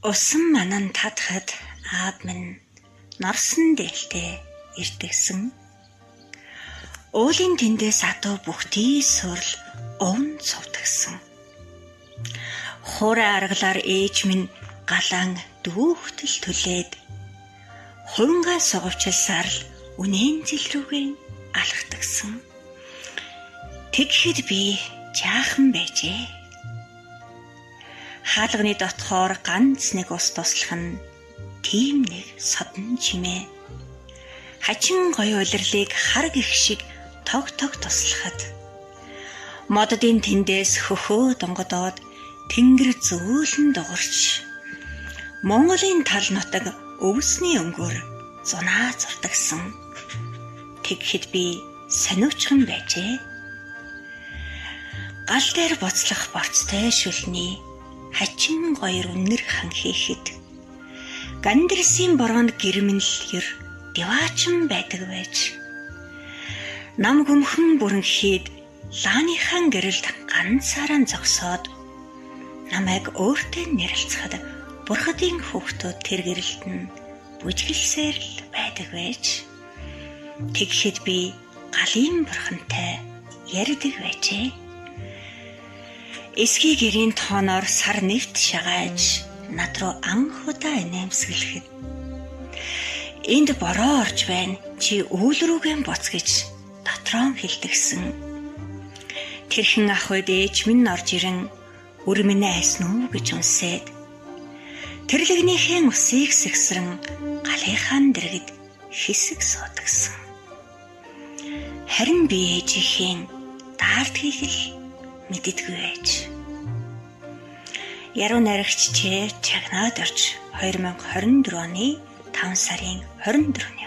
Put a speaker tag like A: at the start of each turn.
A: Усан манан татхад аав минь норсон дээлтэй ирдэгсэн. Уулын тэндээс адуу бүхтий сурл овн цувдагсан. Хуурай аргалаар ээж минь галаан дүүхтэл түлээд хувингаа суговчлсаар л үнэн зэл рүүгээ алхдагсан. Тэгэхэд би жаахан байжээ. Хаалганы дотхоор ганц нэг ус туслах нь тийм нэг содон чимээ. Хачин гоё улирлыг хар гих шиг тог тог туслахад моддын тэндээс хөхөө донгодоод тэнгэр зөөлөн дугарч Монголын тал нутаг өвсний өнгөөр зунаа зурдагсан. Тэгэхэд би сониучхан байжээ. Гал дээр буцлах борцтой шүлний хачин гоёр үннэр хан хийхэд гандэрсийн бороонд гэрмэнл ер диваачин байдаг байж нам гүмхэн бүрэнхийд лааныхаа гэрэлд ганцаараа зогсоод намайг өөртөө нэрэлцэхэд бурхадын хүүхдүүд тэр гэрэлд нь бүжгэлсээр л байдаг байж тэгэхэд би галын бурхантай ярьдаг байжээ. Эсхий гэрийн тооноор сар нэвт шагааж над руу анх удаа инээмсэглэхэд энд бороо орж байна, чи үйл рүүгээ буц гэж дотроо хэлдэгсэн. Тэрхэн ах үед ээж минь орж ирэн үр минь айсан уу гэж үнсээд тэрлэгнийхээ усыг сэгсрэн галынхаа дэргэд хэсэг суудагсан. Харин би ээжийнхээ даардгийг л мэддэггүй байж. Яруу найрагч Ч чагнаад орж 2024 оны 5 сарын 24-ний